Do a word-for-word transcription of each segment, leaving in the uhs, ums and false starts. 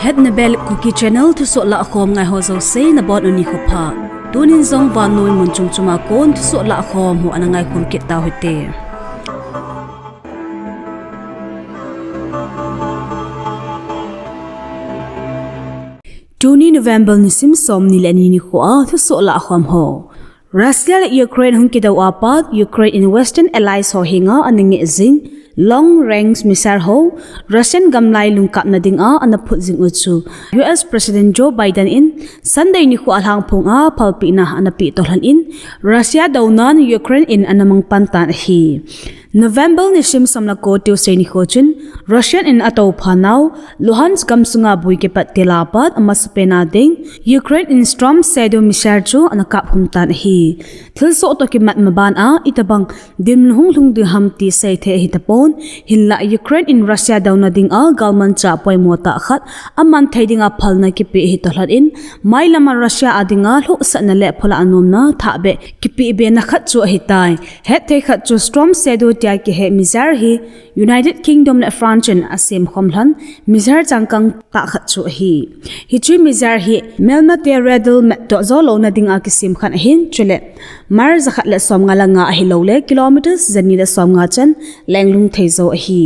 At Nabel Kuki Channel thusoh lahkhom ngai ho jouse nabonun nikho pha. Tunin jong vannoi mun chom chom a kon thusoh lahkhom ho ana ngaikhom kit tau hite. Tuni November nisim somni le ni nikho a thusoh lahkhom ho. Russia le Ukraine hung kidou a pat, Ukraine in Western Allies ho henga ana ngeh jing long range missile ho Russian gamlai lungkapna dinga ana phut jing u chu U S President Joe Biden in Sunday nikho a lhangphong a phalpina ana pe toh lhon in, Russia dounan Ukraine in ana mangpan tan ahi. November nisim somleko Tuesday nikho chun Russian in atoupha nau Luhansk gamsunga boi kipat til a pat amasapen a ding Ukraine in Storm Shadow missile chu ana kapkhum tan ahi. Thilsoh toh kimat maban a itobang dinmun hung lhung ding ham ti seithei ahi tapon, hinlah Ukraine in Russia douna dinga galmanchah poimo tah khat aman thei dinga phalna kipe ahi toh lhon in, mailam a Russia a dinga lhohsahna le pholah nomna thahbeh kipe bena khat chu ahitai. Hetthei khat chu Storm Shadow tia kihe missile hi United Kingdom le France in asemkhom lhon missile changkang tah khat chu ahi. Hiche missile hi melmate radar metdoh jou louna dinga kisemkhat ahin, chule mile jakhat le somnga le nga ahilouleh kilometers jani le somnga chan lenglung thei jou ahi.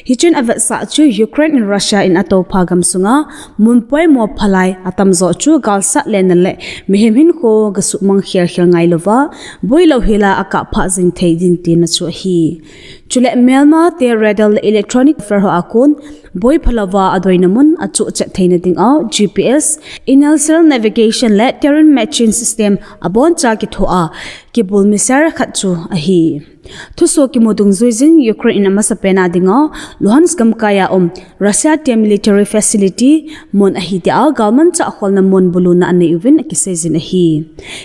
Hichun avetsah chu Ukraine in Russia in atoupha gamsunga mun poimo phalai atamjo chu galsat lenna le mihem hinkho gasuhmang khelkhel ngailouva, boilou hela akapphah jing thei ding tina chu ahi. Chule melmate radar le electronic warfare ho a kon boiphalouva adoina mun achuhchet theina dinga G P S, inertial navigation le terrain matching system aboncha kithoa kibol missile khat chu ahi. Thusoh kimu dungjuijin Ukraine in amasapen a dinga Luhansk gamkai a um Russia te military facility mun ahi dia galmanchah kholna mun buluna anei uvin akiseijin ahi.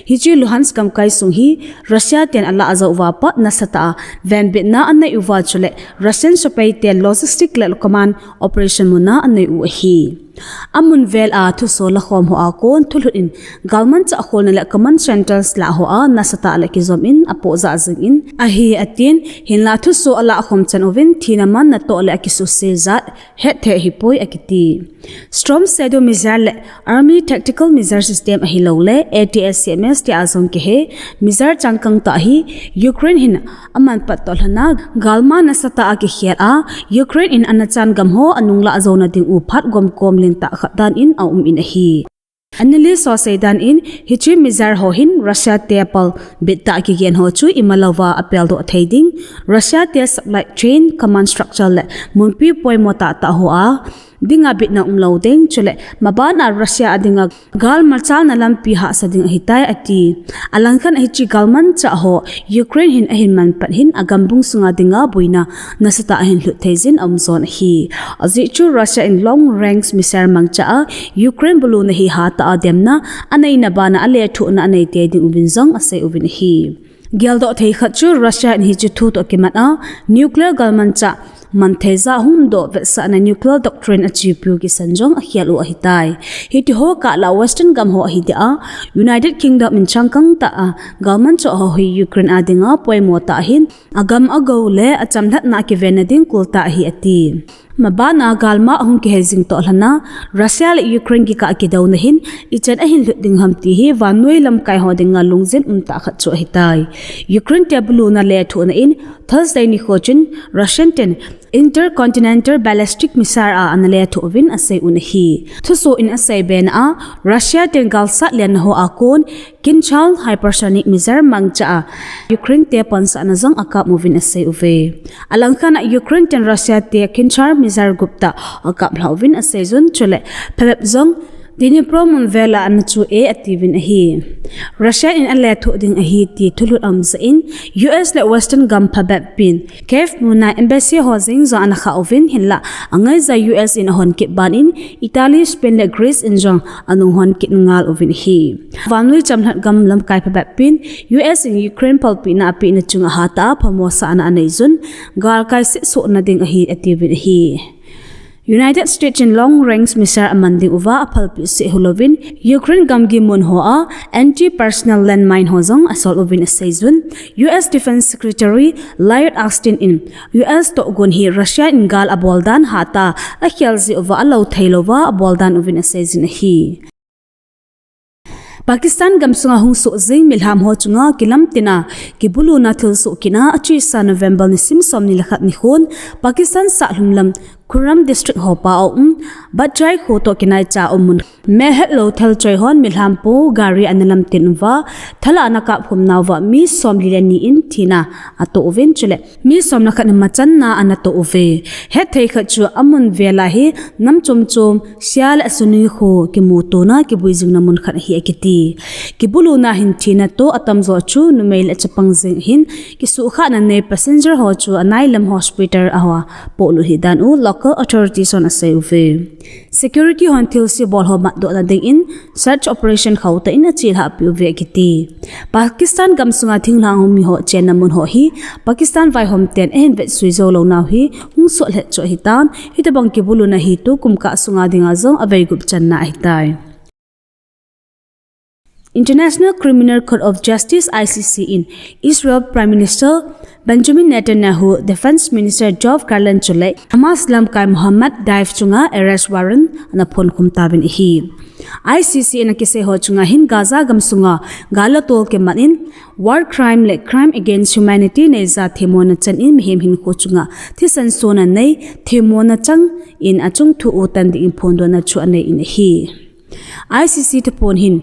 Hiche Luhansk gamkai sung hi Russia ten alah jouva pat nasatah a venbitna anei uva chule Russian sepaite logistic le command operation muna anei u ahi. Amun vel a thusoh lakhom ho a kon thulhut in galmanchah kholna le command centers lah ho a nasatah le kijom in apohjah jing in ahi atin, hinlah thusoh alahkhom chan uvin thina man natoh le akisuse jat hetthei ahipoi akiti. Storm Shadow missile le Army Tactical Missile System ahilouleh A T A C M S tia jong kihe missile changkang tah hi Ukraine hin aman pat toh lhon a galma nasatah a kikhel a, Ukraine in anachan gam ho anunglah jouna ding u phat gomkom lentah khat dan in aum in ahi. Analyst ho seidan in hiche missile ho hin Russia te pal bittah kigen ho chu imalouva apeldoh thei ding, Russia te supply chain, command structure le munpi poimo tahtah ho a dinga bitna umlou ding, chule maban a Russia a dinga gal machalna lampi hahsa ding ahitai ati. Alangkhat a hiche galmanchah ho Ukraine hin ahin manpat hin agambung sunga dinga boina nasatah a ahin lhut theijin aumjon ahi. Ajeh chu Russia in long range missile mangcha a Ukraine buluna hi hatah a demna aneina bana alethuhna anei tei ding uvin jong asei uvin ahi. Geldoh thei khat chu Russia in hiche thu toh kimat a nuclear galmanchah manthei ja hungdoh vetsahna nuclear doctrine achepiu kisan jong akhel u ahitai. Hitiho kah lah Western gam ho ahi dia United Kingdom in changkang tah a galmanchah ho hi Ukraine a dinga poimo tah ahin, agam agou le achamlhatna akivenna ding kultah ahi ati. Maban a galma ahung kihei jing toh lhon a Russia le Ukraine kikah kidouna hin ichan ahin lhut ding ham ti hi vannoi lamkai ho dinga lungjem umtah khat chu ahitai. Ukraine te buluna lethuhna in Thursday nikho chun Russian ten intercontinental ballistic missile a ana lethuh uvin asei un ahi. Thusoh in asei bena a Russia ten galsat lenna ho a kon Kinzhal hypersonic missile mangcha a Ukraine te pansahna jong akap uvin asei uve. Alangkhat a Ukraine ten Russia te Kinzhal missile guptah akaplha uvin aseijun, chule phabep jong Dnipro mun vel a ana chu e atiuvin ahi. Russia in alethuh ding ahi ti thulhut aumjeh in U S le Western gam phabep pin Kyiv muna embassy ho jeng jong ana khah uvin, hinlah angaija U S in ahon kit ban in Italy, Spain le Greece in jong anung hon kit ngal uvin ahi. Vannoi chamlhat gam lamkai phabep pin U S in Ukraine palpina apehna chunga hatah a phamosahna aneijun, galkai sehsohna ding ahi atiuvin ahi. United States in long range missile aman ding uva aphalpi seh hulouvin, Ukraine gamgi mun hoa anti-personnel landmine ho jong asol uvin aseiyun, U S Defense Secretary Lloyd Austin in U S tohgon hi Russia in gal abol dan hatah a akhel jeh uva alou theilouva abol dan uvin aseiyun ahi. Pakistan gamsunga hung soh jing milham ho chunga kilamtin a kibuluna thilsoh kit a achesa November nisim somni le khat nikhon Pakistan sahlum lam Kuram District hopa a um Bajai kho toh kinaicha um mun mehek lou thal choi hon milham po gari ana lamtin uva thal a ana kap khum nauva mi somli le ni in thina atoh uvin chule mi som le khat in machanna ana toh uve. Hethei khat chu amun vel a hi nam chom chom Sia le Sunui kho kimutona kibuijingna mun khat ahi akiti. Kibuluna hin thina toh atamjo chu numei le chapang jeng ahin kisuhkhahna nei passenger ho chu anailam hospital a hoa polut ahi dan u local authorities hon asei uve. Security hon thilse bol ho matdohna dingin search operation khauh tah in achelhah peh uve akiti. Pakistan gamsunga thinglhang hung mi ho chenna mun ho hi Pakistan vaihom ten ahin vetsui jou lou nau hi hung soh lheh chu ahitan, hitobang kibuluna hi tukum kah sunga dinga jong avei gup channa ahitai. International Criminal Court of Justice, I C C, in Israel Prime Minister Benjamin Netanyahu, Defense Minister Yoav Gallant chule Hamas lamkai Mohammad Deif chunga arrest warrant ana phonkhum tauvin ahi. I C C in akisei ho chunga hin Gaza gamsunga gal le tol kiman in war crime le crime against humanity neija themmona chan in mihem hinkho chunga thisan sona nei themmona chang in achung thu u tan dingin phondohna chu anei in ahi. I C C thuphon hin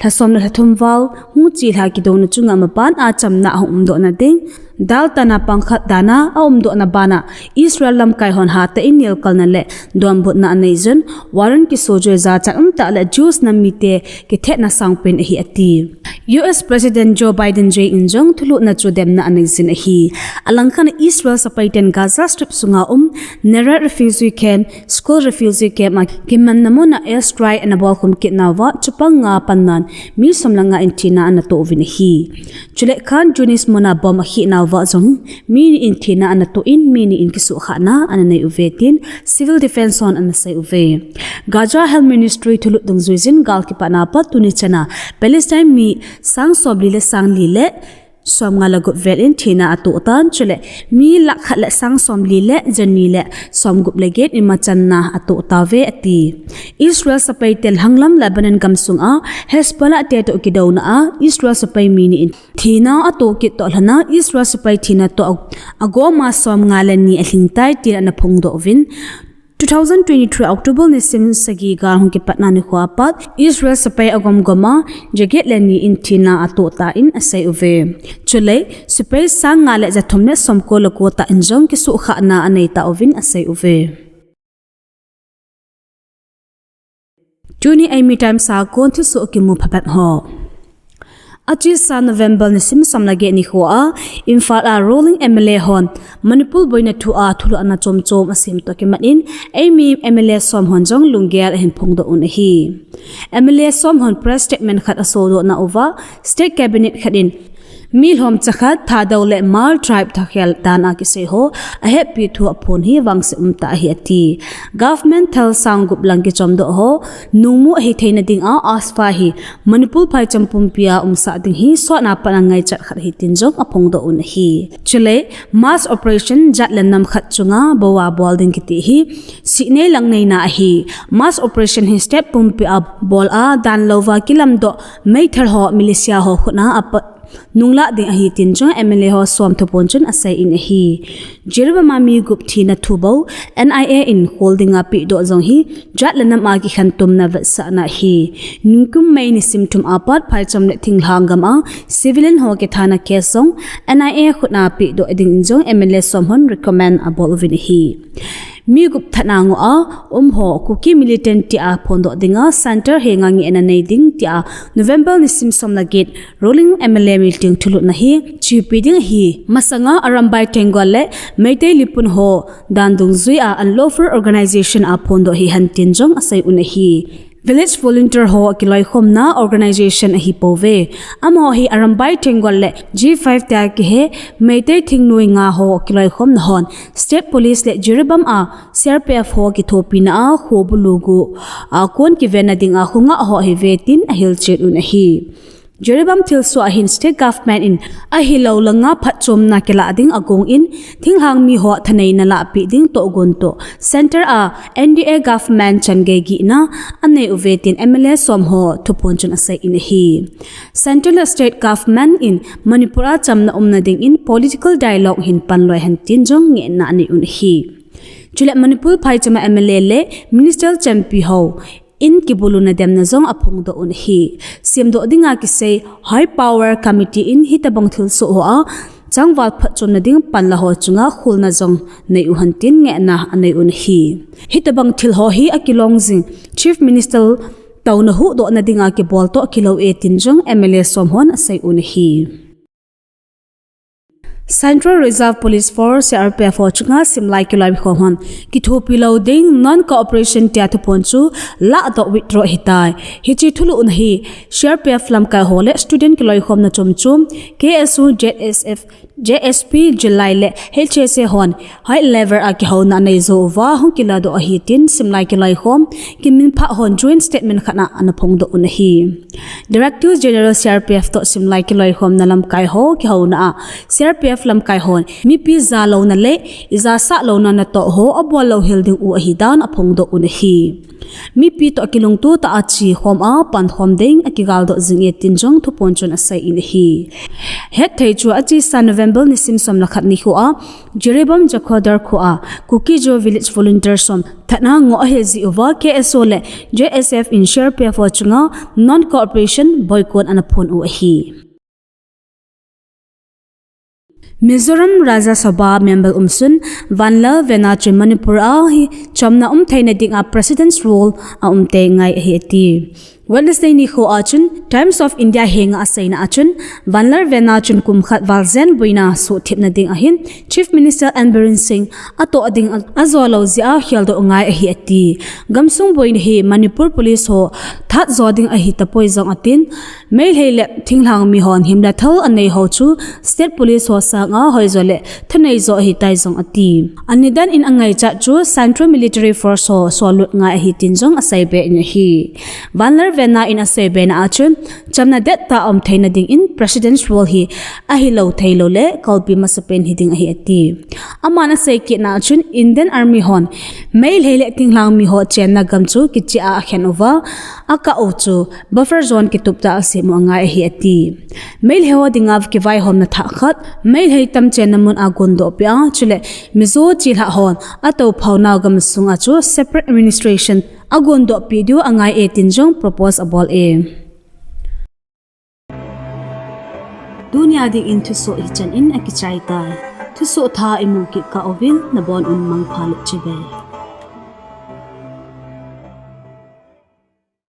lha som le lha thum val hung chelha kidouna chunga maban a chamna ahung umdohna ding, dal tana pangkhat dana aumdohna bana Israel lamkai hon hatah in nelkalna le donbutna aneiyun, warrant kisojoi jachat umtah le Jews nam mite kithetna sangpen ahi ati. U S President Joe Biden jeng in jong thulhuhna chu demna aneijin ahi. Alangkhat a Israel sepai ten Gaza Strip sunga um Neirat refugee camp, school refugee camp a kimanna muna airstrike ana bolkhum kit nauva chapang nga pannan mi som le nga in thina ana toh uvin ahi. Chule Khan Younis muna bomb akhih nauva jong mi ni in thina ana toh in mi ni in kisuhkhahna ana nei uve tin Civil Defense hon ana sei uve. Gaza Health Ministry thulhut dungjuijin gal kipatna pat tuni chana Palestine mi sang somli le sang li le somnga le gup vel in thina atoh tan chule mi lakh khat le sang somli le jani le somgup le get in machanna atoh tauve ati. Israel sepai ten lhanglam Lebanon gamsunga Hezbollah te toh kidouna a Israel sepai mi ni in thina atoh kit toh lhona Israel sepai thina toh agoma somnga le ni alhingtai tin ana phongdoh uvin, two thousand twenty-three October nisim sagi gal hung kipatna nikho apat Israel sepai agomgoma jaget le ni in thina atoh tan asei uve. Chule sepai sang nga le jathum le somko le ko tah in jong kisuhkhahna anei tauvin asei uve. Tuni eimi Times a kon thusoh kimu phabep ho. Achesa November nisim som le get nikho a Imphal a ruling M L A hon Manipur boina thu a thulhuhna chomchom asem toh kimat in eimi M L A som hon jong lunggel ahin phongdoh un ahi. M L A som hon press statement khat asodohna uva State Cabinet khat in mi lhomcha khat Thadou le Hmar tribe thakhel dan a kisei ho ahetpi thu aphon hi vangse umtah ahi ati. Government thal sang gup lang kichomdoh ho nungmu ahitheina dinga AFSPA hi Manipur phaicham pumpia umsah ding hi sotna pat a ngaichat khat ahi tin jong aphongdoh un ahi. Chule mass operation jat le nam khat chunga bou a bol ding kiti hi sihnei langneina ahi. Mass operation hi state pumpia bol a dan louva kilamdoh meithal ho militia ho khutna apat nunglah ding ahi tin jong M L A ho som thuphon chun asei in ahi. Jiribam a mi gup thina thu bou N I A in khol dinga pehdoh jong hi jat le nam a kikhentumna vetsahna ahi. Nikum May nisim thum apat phaicham le thinglhang gam a civilian ho kithana case jong N I A khutna pehdoh dingin jong M L A som hon recommend abol uvin ahi. Mi gup thatna ngoh a um ho Kuki militant tia phondoh dinga center henga ngehna nei ding tia November nisim som le get ruling M L A meeting thulhuhna hi chepi ding ahi. Masanga Arambai Tenggol le Meitei Lipun ho dan dungjuia unlawful organization a phondoh ahihen tin jong asei un ahi. Village Volunteer ho kiloikhomna organization ahipouve. Amaho hi Arambai Tenggol le G five tia kihe Meitei thingnoi nga ho kiloikhomna hon State Police le Jiribam a C R P F ho kithopina a kho bulu gu a kon kivenna dinga khonga ho ahiuve tin ahilchen un ahi. Jiribam thilsoh a hin state government in ahilou langa phatchomna kilah ding agong in, thinglhang mi ho thaneina lahpeh ding tohgon toh Centre a N D A government changei gihna anei uve tin M L A som ho thuphon chun asei in ahi. Centre le state government in Manipur a chamna umna dingin political dialogue hin panloi hen tin jong ngehna anei un ahi. Chule Manipur phaichama M L A le minister champi ho in kibuluna demna jong aphongdoh un ahi. Semdoh dinga kisei High Power Committee in hitobang thilsoh ho a changval phatchomna ding panla ho chunga khulna jong nei u hen tin ngehna anei un ahi. Hitobang thil ho hi akilong jing Chief Minister touna huhdohna dinga kibol toh kilou e tin jong M L A som hon asei un ahi. Central Reserve Police Force, C R P F ho chunga simlai kiloikhom hon kithopi lou ding non-cooperation tia thuphon chu lahdoh withdraw ahitai. Hiche thulhuhna hi C R P F lamkai ho le student kiloikhomna chomchom, K S O, Z S F, Z S P, July le H S A hon high level a kihouna anei jou uva hung kiladoh ahi tin simlai kiloikhom kiminphah hon joint statement khat a ana phongdoh un ahi. Director General C R P F toh simlai kiloikhomna lamkai ho kihouna a C R P F lamkai hon mipi jalouna le ijasah louna natoh ho abol louhel ding u ahidan aphongdoh un ahi. Mipi toh kilungto tah a chekhom a pankhom ding akigaldoh jing e tin jong thuphon chun asei in ahi. Hetthei chu achesa November nisim som le khat nikho a Jiribam Jakhodar kho a Kuki-Zo Village Volunteer som thatna ngoh ahi jeh uva K S O le Z S F in C R P F ho chunga non-cooperation boycott ana phon u ahi. Mizoram Rajya Sabha member umsun Vanlalvena chun Manipur a hi chamna um theina dinga President's Rule aum tei ngai ahi ati. Wednesday nikho a chun Times of India henga aseina a chun Vanlalvena chun kum khat val jen boina suhthipna ding ahin Chief Minister N Biren Singh atoh ding a, ajolou jeh a kheldoh ngai ahi ati. Gamsung boina hi Manipur Police ho that jo ding ahi tapoi jong atin, Meitei le thinglhang mi hon himna thal anei ho chu State Police ho sanga hoijo le thanei jo ahitai jong ati. Anidan in angaichat chu Central Military Force ho solut ngai ahi tin jong aseibe in ahi. Vanlalvena in aseibe na a chun, chamna dettah a um theina dingin President's Rule hi ahilou theilou le kalpi masapen hiding ahi ati. Aman asei kitna a chun Indian Army hon Meitei le thinglhang mi ho chenna gam chu kicheh a akhen uva, akah u chu buffer zone kituptah a sem u angai ahi ati. Meitei ho dinga kivaihomna thah khat, Meitei tam chenna mun a gondoh peh a, chule Mizo chelhah hon atouphauna gamsunga chu separate administration agondoh peh diu angai e tin jong propose abol e. Tunia dingin thusoh hichan in akichai tai. Thusoh thah imu kit kah uvin nabon un mangpha le chibai.